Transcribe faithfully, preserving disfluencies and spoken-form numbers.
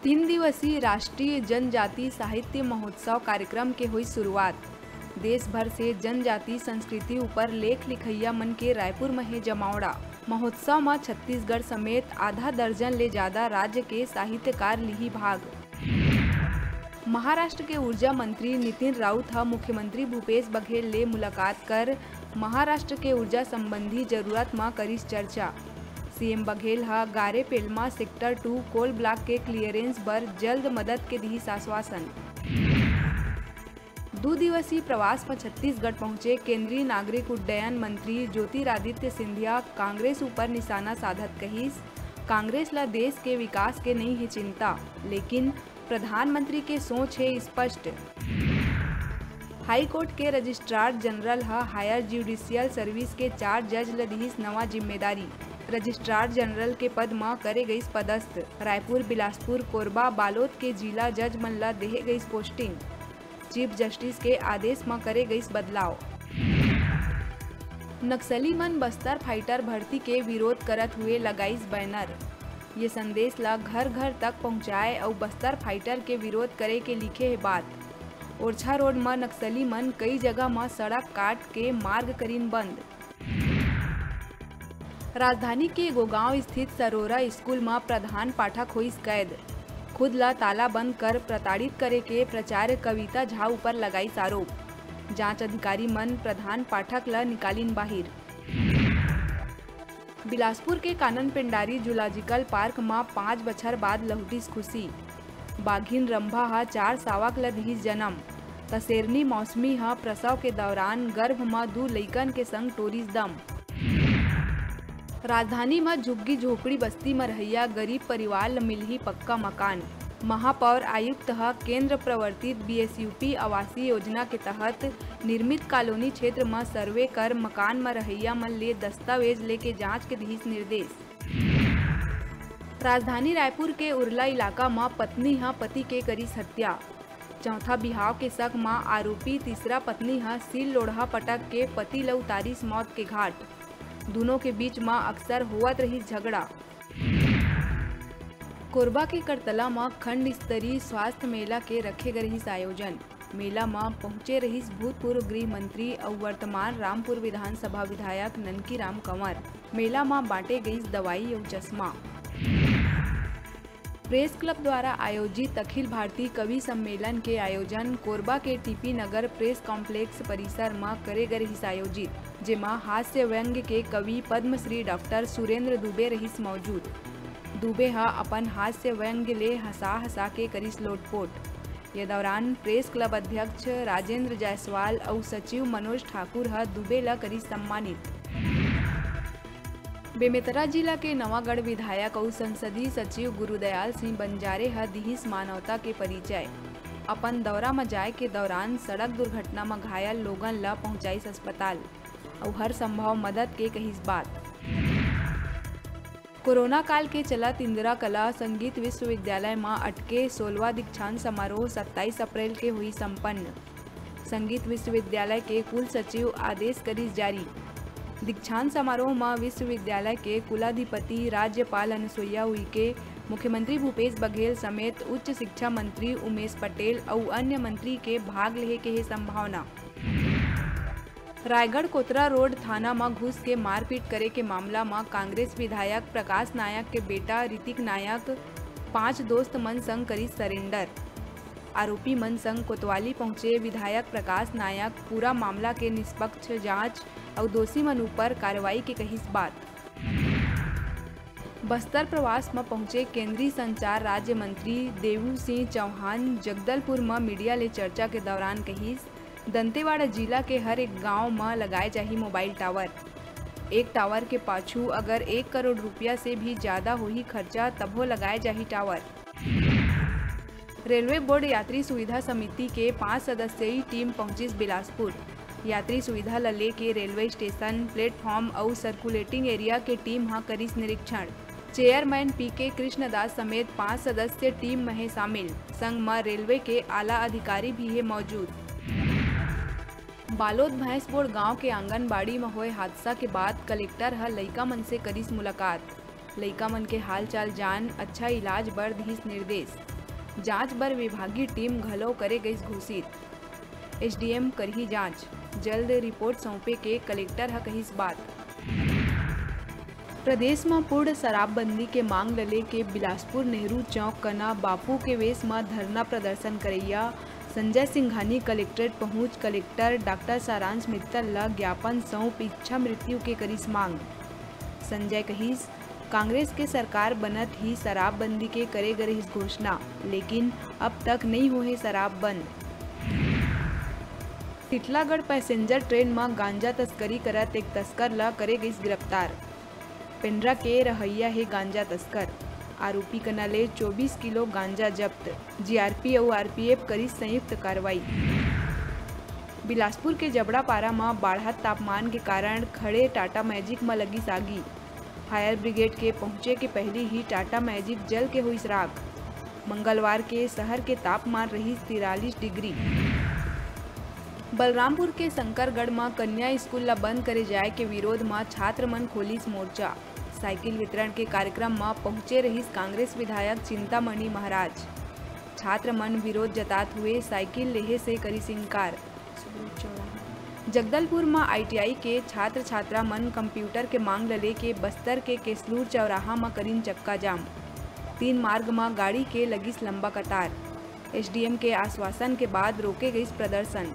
तीन दिवसीय राष्ट्रीय जनजाति साहित्य महोत्सव कार्यक्रम के होई शुरुआत। देश भर से जनजाति संस्कृति ऊपर लेख लिखइया मन के रायपुर म हे जमावड़ा। महोत्सव म छत्तीसगढ़ समेत आधा दर्जन ले जादा राज्य के साहित्यकार लिही भाग। महाराष्ट्र के ऊर्जा मंत्री नितिन राउत ह मुख्यमंत्री भूपेश बघेल ले मुलाकात कर महाराष्ट्र के ऊर्जा संबंधी जरूरत म करिस चर्चा। सीएम बघेल ह गारेपेलमा सेक्टर टू कोल ब्लॉक के क्लियरेंस बर जल्द मदद के दिहिस आश्वासन। दू दिवसीय प्रवास म छत्तीसगढ़ पहुंचे केंद्रीय नागरिक उड्डयन मंत्री ज्योतिरादित्य सिंधिया कांग्रेस ऊपर निशाना साधत कहिस, कांग्रेस ल देश के विकास के नइ हे चिंता, लेकिन प्रधानमंत्री के सोच हे स्पष्ट। हाई कोर्ट के रजिस्ट्रार जनरल ह हायर ज्यूडिशियल सर्विस के चार जज ल दिहिस नवा जिम्मेदारी। रजिस्ट्रार जनरल के पद म करे गइस पदस्थ। रायपुर, बिलासपुर, कोरबा, बालोद के जिला जज मन ल देहे गइस पोस्टिंग। चीफ जस्टिस के आदेश म करे गइस बदलाव। नक्सली मन बस्तर फाइटर भर्ती के विरोध करत हुए लगाइस बैनर। ये संदेश ल घर-घर तक पहुंचाए अउ बस्तर फाइटर के विरोध करे के लिखे हे बात। ओरछा रोड म नक्सली मन कई जगह म सड़क काट के मार्ग करिन बंद। राजधानी के गोगांव स्थित सरोरा स्कूल म प्रधान पाठक होइस कैद। खुद ल ताला बंद कर प्रताड़ित करे के प्राचार्य कविता झा ऊपर लगाइस आरोप। जांच अधिकारी मन प्रधान पाठक ल निकालिन बाहिर। बिलासपुर के कानन पेंडारी जूलॉजिकल पार्क म पाँच बछर बाद लहुटिस खुशी। बाघिन रंभा ह चार सावक ल दिहिस जनम, त शेरनी मौसमी ह प्रसव के दौरान गर्भ म दू लइकन के संग टोरिस दम। राजधानी म झुग्गी झोपड़ी बस्ती म रहइया गरीब परिवार ल मिलही पक्का मकान। महापौर आयुक्त ह केंद्र प्रवर्तित बीएसयूपी आवासीय योजना के तहत निर्मित कॉलोनी क्षेत्र म सर्वे कर मकान म रहइया मन ले दस्तावेज लेके जांच के दिहिस निर्देश। राजधानी रायपुर के उरला इलाका म पत्नी ह पति के करिस हत्या। चौथा बिहाव के शक म आरोपी तीसरा पत्नी ह सील लोढ़ा पटक के पति ल उतारिस मौत के घाट। दूनों के बीच म अक्सर होवत रहिस झगड़ा। कोरबा के करतला म खंड स्तरीय स्वास्थ्य मेला के रखे गे रहिस आयोजन। मेला म पहुंचे रहिस भूतपूर्व गृह मंत्री अउ वर्तमान रामपुर विधानसभा विधायक ननकी राम कंवर। मेला म बांटे गइस दवाई अउ चश्मा। प्रेस क्लब द्वारा आयोजित अखिल भारतीय कवि सम्मेलन के आयोजन कोरबा के टीपी नगर प्रेस कॉम्प्लेक्स परिसर म करे गे रहिस आयोजित, जेमा हास्य व्यंग्य के कवि पद्मश्री डॉक्टर सुरेंद्र दुबे रहिस मौजूद। दुबे ह अपन हास्य व्यंग्य ले हंसा-हंसा के करिस लोटपोट। ये दौरान प्रेस क्लब अध्यक्ष राजेंद्र जायसवाल अउ सचिव मनोज ठाकुर ह दुबे ल करिस सम्मानित। बेमेतरा जिला के नवागढ़ विधायक अउ संसदीय सचिव गुरुदयाल सिंह बंजारे ह दिहिस मानवता के परिचय। अपन दौरा म जाय के दौरान सड़क दुर्घटना म घायल लोगन ल पहुंचाइस अस्पताल अउ हर संभव मदद के कहिस बात। कोरोना काल के चलत इंदिरा कला संगीत विश्वविद्यालय म अटके सोलवा दीक्षांत समारोह सत्ताईस अप्रैल के होई संपन्न। संगीत विश्वविद्यालय के कुल सचिव आदेश करिस जारी। दीक्षांत समारोह म विश्वविद्यालय के कुलाधिपति राज्यपाल अनुसुईया उइके, मुख्यमंत्री भूपेश बघेल समेत उच्च शिक्षा मंत्री उमेश पटेल अउ अन्य मंत्री के भाग लेहे के हे संभावना। रायगढ़ कोतरा रोड थाना म घुस के मारपीट करे के मामला म कांग्रेस विधायक प्रकाश नायक के बेटा ऋतिक नायक पांच दोस्त मन संग करिस सरेंडर। आरोपी मन संग कोतवाली पहुंचे विधायक प्रकाश नायक पूरा मामला के निष्पक्ष जांच अउ दोषी मन ऊपर कार्रवाई के कहिस बात। बस्तर प्रवास म पहुंचे केंद्रीय संचार राज्य मंत्री देवू सिंह चौहान जगदलपुर म मीडिया ले चर्चा के दौरान कहिस, दंतेवाड़ा जिला के हर एक गांव म लगाए जाही मोबाइल टावर। एक टावर के पाछू अगर एक करोड़ रुपया से भी ज्यादा होही खर्चा, तभो लगाए जाही टावर। रेलवे बोर्ड यात्री सुविधा समिति के पांच सदस्यीय टीम पहुंचिस बिलासपुर। यात्री सुविधा ल लेके रेलवे स्टेशन, प्लेटफॉर्म अउ सर्कुलेटिंग एरिया के टीम ह करिस निरीक्षण। चेयरमैन पीके कृष्णदास समेत पांच सदस्य टीम म हे शामिल। संग म रेलवे के आला अधिकारी भी हे मौजूद। बालोद भैंसबोड़ गांव के आंगनबाड़ी म होए हादसा के बाद कलेक्टर ह लइका मन से करिस मुलाकात। लइका मन के हालचाल जान, अच्छा इलाज बर दिहिस निर्देश। जांच बर विभागीय टीम घलो करे गइस घोषित। एसडीएम करही जांच, जल्द रिपोर्ट सौंपे के कलेक्टर ह कहिस बात। प्रदेश म पूर्ण शराबबंदी के मांग ल लेके बिलासपुर नेहरू चौक कना बापू के वेश म धरना प्रदर्शन करइया संजय सिंघानी कलेक्ट्रेट पहुंच कलेक्टर डॉक्टर सारांश मित्तल ल ज्ञापन सौंप इच्छा मृत्यु के करिस मांग। संजय कहिस, कांग्रेस के सरकार बनत ही शराबबंदी के करे गे रहिस घोषणा, लेकिन अब तक नइ होहे शराब बंद। टिटलागढ़ पैसेंजर ट्रेन म गांजा तस्करी करत एक तस्कर ल करे गइस गिरफ्तार। पेंड्रा के रहइया हे गांजा तस्कर। आरोपी कना ले चौबीस किलो गांजा जब्त। जीआरपी अउ आरपीएफ करिस संयुक्त कार्रवाई। बिलासपुर के जबड़ापारा म बाढ़त तापमान के कारण खड़े टाटा मैजिक म लगिस आगी। फायर ब्रिगेड के पहुंचे के पहिली ही टाटा मैजिक जल के होइस राख। मंगलवार के शहर के तापमान रहिस तिरालीस डिग्री। बलरामपुर के शंकरगढ़ म कन्या स्कूल ल बंद करे जाय के विरोध म छात्र मन खोलिस मोर्चा। साइकिल वितरण के कार्यक्रम म पहुंचे रहिस कांग्रेस विधायक चिंतामणि महाराज। छात्र मन विरोध जतात हुए साइकिल लेहे से करिस इनकार। जगदलपुर म आईटीआई के छात्र छात्रा मन कंप्यूटर के मांग ल लेके बस्तर के केसलूर चौराहा म करिन चक्का जाम। तीन मार्ग म गाड़ी के लगिस लंबा कतार। एसडीएम के आश्वासन के बाद रोके गइस प्रदर्शन।